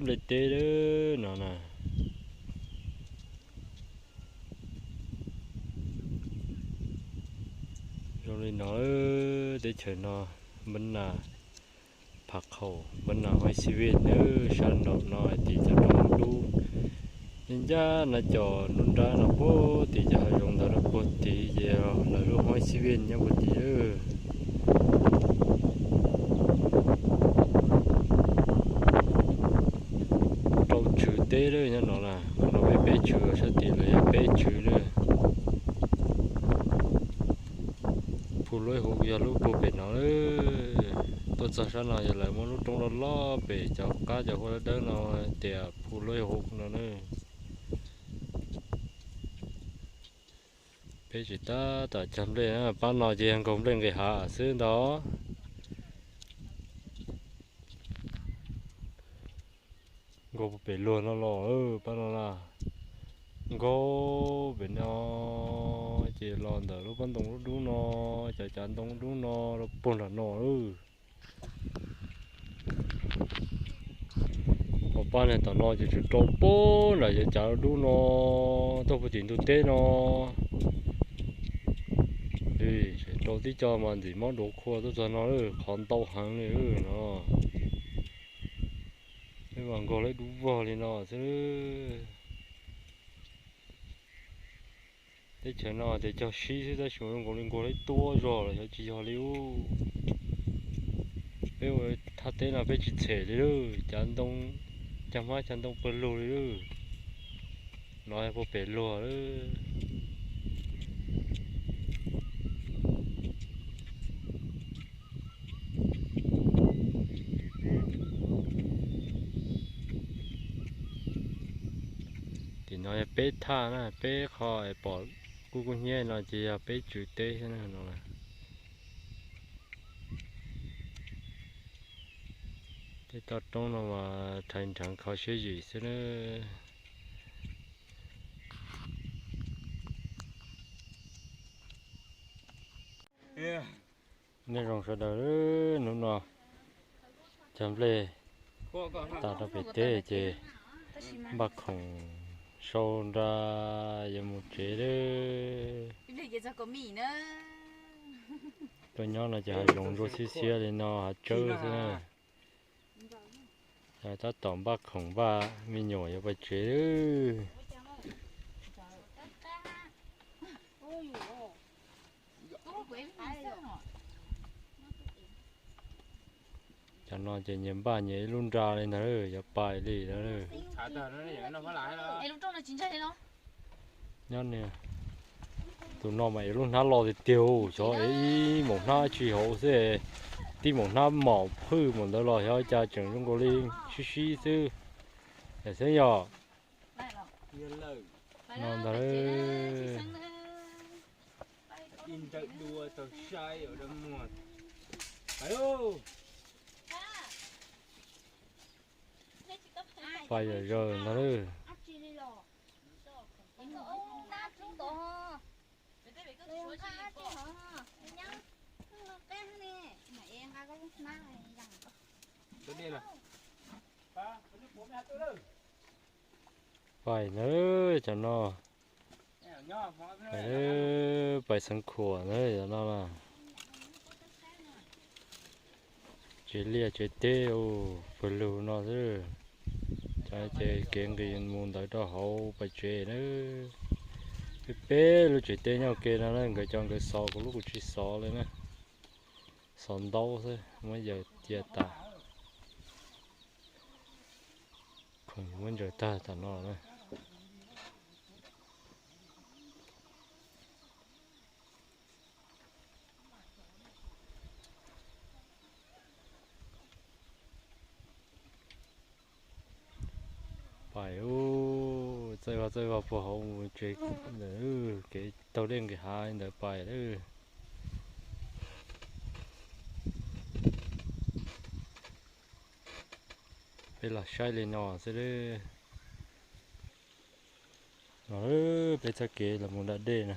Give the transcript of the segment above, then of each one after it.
Nplej teb no na. Zoo li no, teb chaws no, npab nas, phav khaum, npab nas hoib xib vej na, sab nraum no hais tias cov roob dub. Ncaj ncaj no cov nruab nrab no puag tim cov hav zoov ntawd rau puag tid ces lawv lub hoib xib vej nyob puag tid. Rau tswv teb lawm nyob no na, qhov no peb peb tswv, sab tim lawv yog peb tswv lawm. Phu Luj Hu yog lub puag pem no lawm. Tuaj txog sab no yog lawv muab lub roob loj loj pem cov qab cov huab dawb dawb no tias Phu Luj Hu no na. Peb tsis tab tom cog nplej, pab no ces yog nkaug nplej nqis hav xwb ntag. Nkaug pem luag no los pab no na. Nkaug pem no ces los ntawm lub pob ntoo dub dub no, cov cav ntoo dub no rau puag nram no lawm. Ho pab niag tom no ces tseem rau puag nram cov cav dub no, tuaj puag tim ntug teb no. Rau tib co mas ntxim mob duav khua tuaj txog no, qhov ntau heev li no. Peb mas nkaug lawv dub vog li no xwb. Teb chaws no tias cog sib xwb tab sis zoo nkaus li nkaug lawv tuab zog lawm, xyov tsis yog li ub. Peb ua thaj teb no peb tsis txhem li lawm, cav ntoo, cag hmab cag ntoo pawg lug li lawm. No puag pem luag lawm. Tim no yog peb thaj na, peb qho es pom kub kub hnyiab no ces yog peb tswv teb thiab no. Tej toj roob no mas rhais nrheev kho siab zim xwb na. Nyob zoo sawv daws, hnub no cog nplej tas rau pem teb ces npaj khoom sau nra yuav mus tsev lawm. Tuaj nyob no ces hav zoov ntsuab xiab xiab li no hav tsawb xwb na. Tab tom npaj khoom npaj me nyuam yuav pais tsev lawm. Cov no ces nyias npaj nyias ib lub nra li ntag, yuav pais li lawm. Nyob tus no mas ev lub hnab loj tiag tiag, xyov ev ib moos hnab tsis hauv xwb, tib moos hnab mom phwj mus ntawd los xyov cas tseem zoo nkaus li sib sib xwb. Xeeb yog no ntag. Pais yam zaws ntag lawm. Pais ntag cov no. Pais xeev khuam ntag cov no na. Tsev liaj tsev teb ua pawg lug no xwb. Cov ces kev nqis mus ntawd rau hauv pais tsev na. Peb peb lub tsev teb nyob ua ke no na, nkawd cov nkawd xov kuv lub kuv tsis xov li na. Xov ntaub xwb muab yaws cia tas. Khoom muab ntsaws tag tam no na. Pais ub, txawj vaj txawj vaj puag hauv mus tsev, kev taug dej nqis hav ntawd pais lawm. Peb los saib li no xwb. No peb txoj kev los mus da dej na.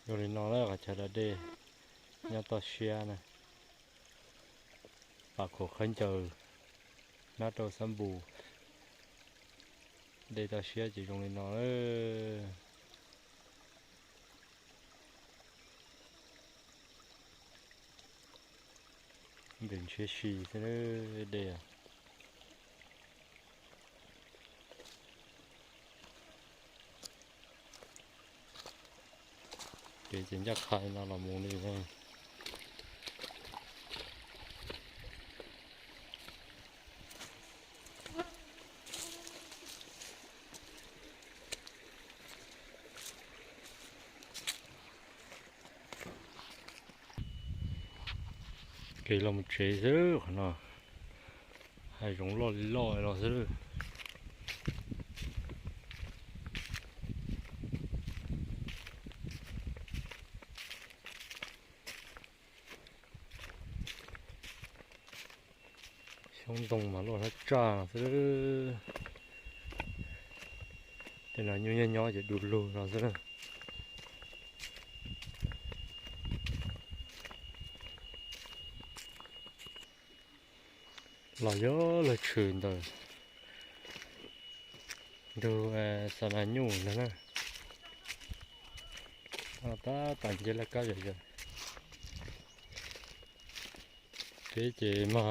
Zoo li no na qhov chaw da dej. Nyob toj siab na, pam khuam qhawb ncaws, nab rau xab npus, dej toj siab ces zoo li no. Npem ntshiab si xwb dej. Kev ces ncaj qha li no los mus li. Kev los mus tsev xwb qhov no, hav zoov loj li loj los xwb. Xyoob ntoo mas loj hlab tsaj xwb. Tej no nyuj nyob nyob ces du lug no xwb. Los yog lawg tshwm ntawm ntug xa nas nyuj ntag na. Tab tom nce laj kab zom zaws. Peb ces mas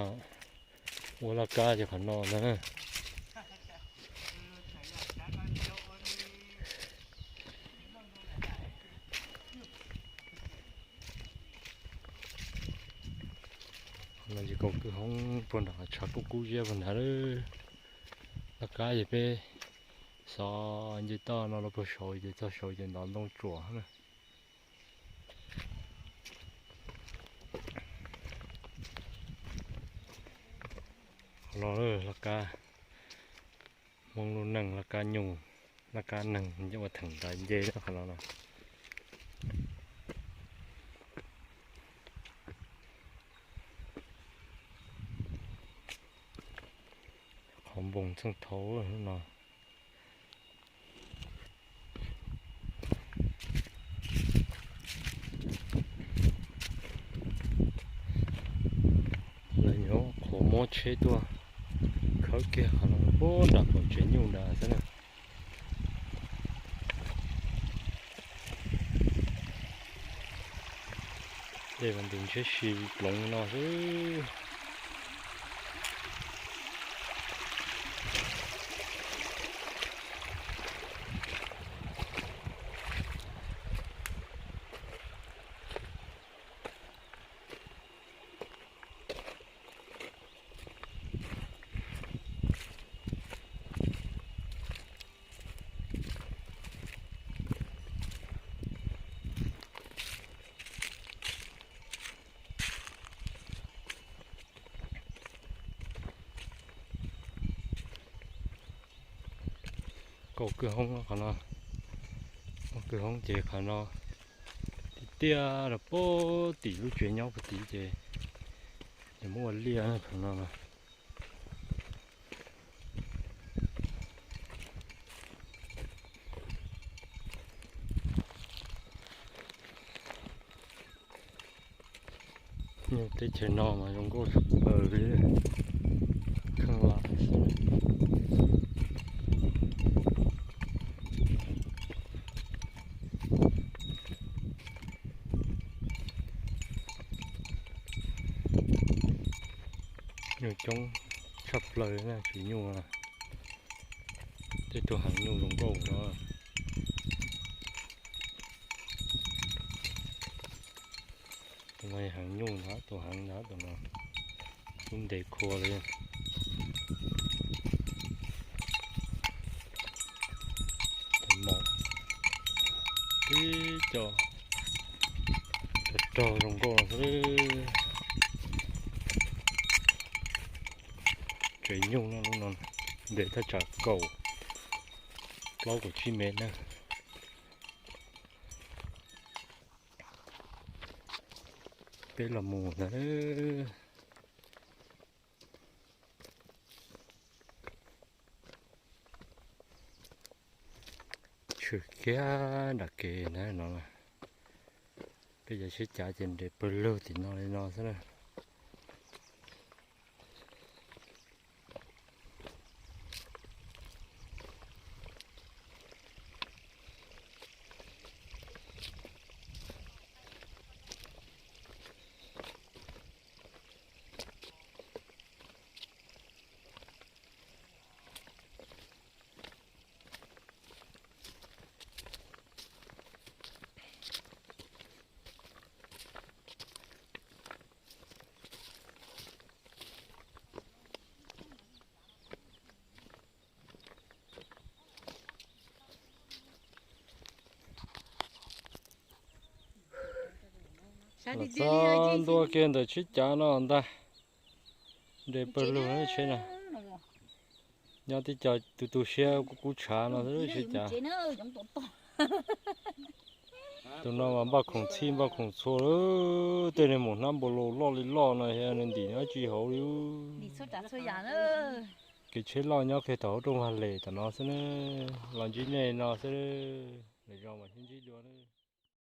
ua laj kab ces qhov no na. Qhov no ces kaum kwj hoob puag nram tshav kub kub ziab puag nrad. Laj kab ces peb xov nce toj no los puag saud ces txog saud ces ntov ntoo tsuam na. Qhov no laj kab Hmoob lub neej, laj kab nyuj, laj kab neeg nce ua theem nrad nce qhov no na. Qhov npoo txheej thaum no. Lawv nyuam qhuav muab tsheb tuaj khawb kiag qhov no puag nram qaum tsev nyuj nrad xwb na. Dej mas npem ntshiab si ploov no xwb. Kaum kwj hoob qhov no, kaum kwj hoob ces qhov no tiag tiag rau puag tim lub tsev nyob puag tid ces nws muab ua liaj qhov no. Nyuj teb chaws no mas zoo nkauj tshaj plaws li, kheej lam xwb. Nyuj coob tshaj plaws na, tsev nyuj na. Tej tug heev nyuj zoo nkauj no. Tus no heev nyuj ntag, tus heev ntag tus no. Lub ntev khua li. Tus mom tib co rog rog zoo nkauj no xwb. Tsev nyuj no lub no ntev thaj tsam kaum plaub kaum tsib mev na. Peb los mus ntag. Tshwm kiag nram kev na no. Peb cov tsheb cav ces nres pawg lug tim no li no xwb na. Los txog ntua kiag ntawm tsheb cav no ntag, nres pawg lug tsheb na. Nyob tib co tu tu siab kub kub tshav no xwb tsheb cav. Tus no mas npaj khoom txhij npaj khoom txhua lawm, tej niag maum hnab npau lo loj li loj no nws ntim dab tsi hauv li. Kev tsheb loj nyob kiag tom hauv rooj vag les tom no xwb na, los ntsib nej no xwb, lwm zaus mam sib ntsib dua.